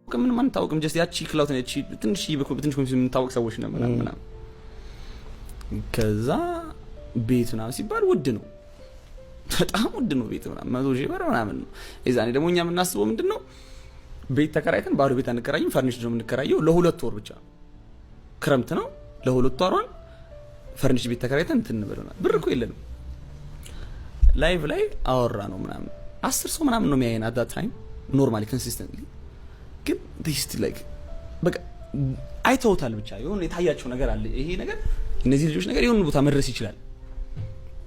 ምንም አንታወቅም። Just ያቺ clout ነች፣ ትንሽ ትንሽ የምንታወቅ ሰዎች ነው ምናምን ምናምን። ከዛ ቤት ምናምን ሲባል ውድ ነው፣ በጣም ውድ ነው ቤት ምናምን፣ 100,000 ብር ምናምን ነው። የዛኔ ደግሞ እኛ የምናስበው ምንድን ነው፣ ቤት ተከራይተን ባዶ ቤት አንከራይም፣ furnished ነው የምንከራየው ለ2 ወር ብቻ፣ ክረምት ነው። ለ2 ወሯን furnished ቤት ተከራይተን እንትን እንበለናል። ብር እኮ የለንም። Live ላይ አወራ ነው ምናምን፣ 10 ሰው ምናምን ነው የሚያየን at that time normally consistently፣ ግን still like በቃ አይተውታል። ብቻ የሆነ የታያቸው ነገር አለ። ይሄ ነገር እነዚህ ልጆች ነገር የሆነ ቦታ መድረስ ይችላል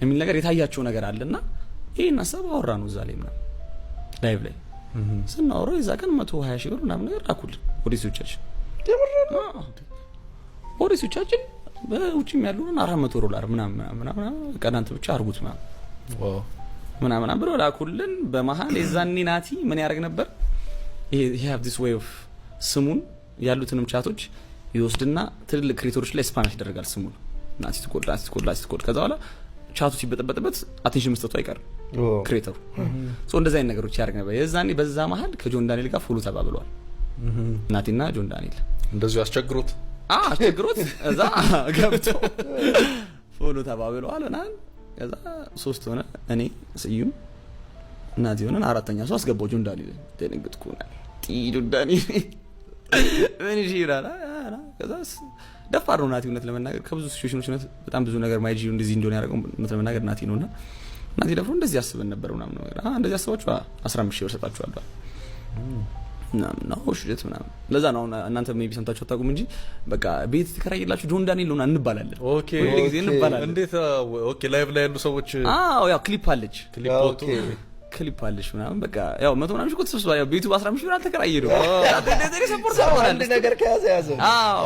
የሚል ነገር የታያቸው ነገር አለ። እና ይሄን ሀሳብ አወራ ነው እዛ ላይ ምናምን። Live ላይ ስናወራው የዛ ቀን 120,000 ብር ምናምን ነገር ላኩልን audience ኦቻችን። Audience ኦቻችን በውጭም ያሉን 400 ዶላር ምናምን ምናምን ምናምን፣ በቃ እናንተ ብቻ አርጉት ምናምን ምናምን ብለው ላኩልን። በመሀል የዛኔ ናቲ ምን ያደርግ ነበር? ይሄ have this way of ስሙን ያሉትንም chat ኦች ይወስድና ትልልቅ creator ኦች ላይ spam ያስደርጋል ስሙን፣ ናቲ ትኮድ፣ ናቲ ትኮድ፣ ናቲ ትኮድ። ከዛ በኋላ ቻቱ ሲበጠበጥበት attention መስጠቱ አይቀርም creator ኡ። So እንደዚህ አይነት ነገሮች ያደርግ ነበር። የዛኔ በዛ መሀል ከጆን ዳንኤል ጋር follow ተባብለዋል ናቲና ጆን ዳንኤል። እንደዚሁ አስቸግሮት። አስቸግሮት እዛ ገብቶ follow ተባብለዋል ምናምን። ከዛ ሶስት ሆነ፣ እኔ፣ ስዩም፣ ናቲ ሆነን አራተኛ ሰው አስገባው ጆን ዳንኤል። ደነግጥኩ። ጆን ዳንኤል ምን እሺ ይላል። ከዛ ደፋር ነው ናቲ፣ እውነት ለመናገር ከብዙ ሲቹዌሽኖች እውነት በጣም ብዙ ነገር ማይጂ እንደዚህ እንደሆነ ያደረገው እውነት ለመናገር ናቲ ነው። እና ናቲ ደፍሮ እንደዚህ አስበን ነበር ምናምን ነገር፣ እንደዚህ አስባችሁ 15,000 ብር ሰጣችኋለሁ ምናምን ነው ሽት ምናምን። ለዛ ነው አሁን እናንተ maybe ሰምታችሁ አታውቁም እንጂ በቃ ቤት ትከራይላችሁ ጆን ዳንኤል ነው እንባላለን። ሁሉ ጊዜ እንባላለን። እንዴት? Okay፣ live ላይ ያሉ ሰዎች? አዎ፣ ያው ክሊፕ አለች። ክሊፕ ወጥቶ። ክሊፕ አለች ምናምን። በቃ ያው መቶ ምናምን ሺህ እኮ ተሰብስባ ያው ቤቱ በ15,000 ብር አልተከራየ ነው support። ሰው አንድ ነገር ከያዘ ያዘ።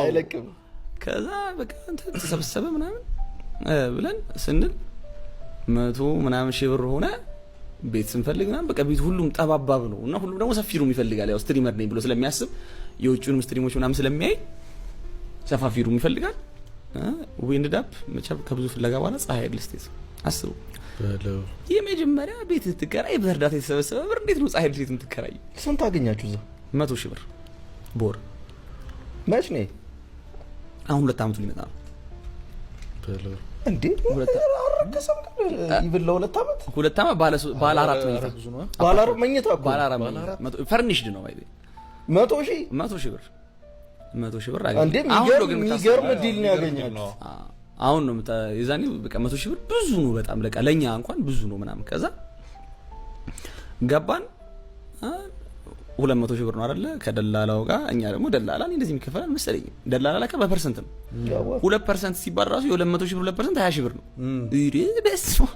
አይለቅም። ከዛ በቃ እንትን ተሰበሰበ ምናምን ብለን ስንል መቶ ምናምን ሺህ ብር ሆነ። ቤት ስንፈልግ ምናምን በቃ ቤት ሁሉም ጠባባብ ነው እና ሁሉም ደግሞ ሰፊ room ይፈልጋል። ያው streamer ነኝ ብሎ ስለሚያስብ የውጭውንም stream ኦች ምናምን ስለሚያይ ሰፋፊ room ይፈልጋል። We ended up ብቻ ከብዙ ፍለጋ በኋላ ፀሐይ ሪል ስቴት አስቡ። በለው። የመጀመሪያ ቤት ስትከራይ በእርዳታ የተሰበሰበ ብር እንዴት ነው ፀሐይ ሪል ስቴት የምትከራይ? ስንት አገኛችሁ እዛ? 100,000 ብር በወር። መች ነው? አሁን 2 አመቱ ሊመጣ ነው። በለው። እንዴ፣ አልረከሰም ግን even ለ2 አመት? 2 አመት ባለ አራት መኝታ። ኧረ ብዙ ነው። ባለ አራት መኝታ እኮ። ባለ አራት መኝታ furnished ነው ባይ 100,000? 100,000 ብር፣ 100,000 ብር እንዴ! አገኘ። አሁን ነው ግን የሚገርም የምታስበው። Deal ነው ያገኛችሁ። አሁን ነው የዛኔ በቃ 100,000 ብር ብዙ ነው በጣም፣ በቃ ለእኛ እንኳን ብዙ ነው ምናምን። ከዛ ገባን፣ 200,000 ብር ነው አይደለ ከደላላው ጋር። እኛ ደግሞ ደላላ እኔ እንደዚህ የሚከፈላል መሰለኝም። ደላላ ለካ በ percent ነው። 2% ሲባል ራሱ የ200,000 ብር 2% 20,000 ብር ነው። እሬ በስመ አብ፣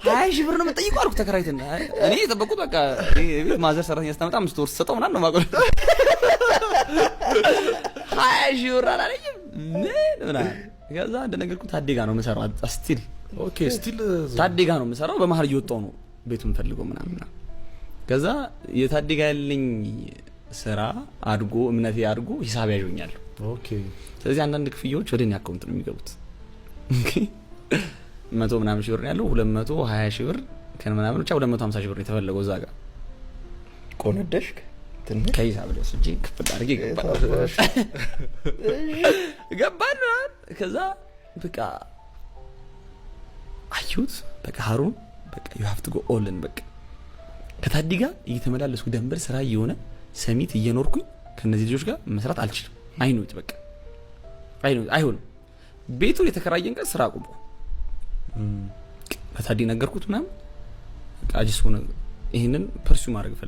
20,000 ብር ነው የምጠይቀው አልኩ። ተከራይተን እኔ የጠበቁት በቃ ይሄ ቤት mother ሰራተኛ ስታመጣ 5 ወር ስትሰጠው ምናምን ነው የማውቀው። 20,000 ብር አላለኝም ምን ምናምን። ከዛ እንደነገርኩህ ታዴ ጋ ነው የምሰራው still። Okay፣ still። ታዴ ጋ ነው የምሰራው። በመሀል እየወጣሁ ነው ቤቱ የምፈልገው ምናምን ምናምን። ከዛ የታዴ ጋ ያለኝ ስራ አድጎ እምነቴ አድጎ ሂሳብ ያዦኛለሁ። ስለዚህ አንዳንድ ክፍያዎች ወደ እኔ account ነው የሚገቡት። Okay፣ መቶ ምናምን ሺህ ብር ነው ያለው። 220,000 ብር ከምናምን ብቻ 250,000 ብር ነው የተፈለገው እዛ ጋር። ቆነደሽክ ትንሽ። ከሂሳብ ላይ ወስጄ ክፍል አድርጌ ገባል ገባል ምናምን። ከዛ በቃ አየሁት። በቃ ሀሩን በቃ you have to go all in። በቃ ከታዲ ጋር እየተመላለስኩ ደንበል ስራ እየሆነ ሰሚት እየኖርኩኝ ከነዚህ ልጆች ጋር መስራት አልችልም። I know it፣ በቃ I know it፣ አይሆንም። ቤቱን የተከራየን ቀን ስራ አቁምኩ። ለታዲ ነገርኩት ምናምን። በቃ አጂስ ሆነ ይህንን pursue ማድረግ እፈልጋለሁ።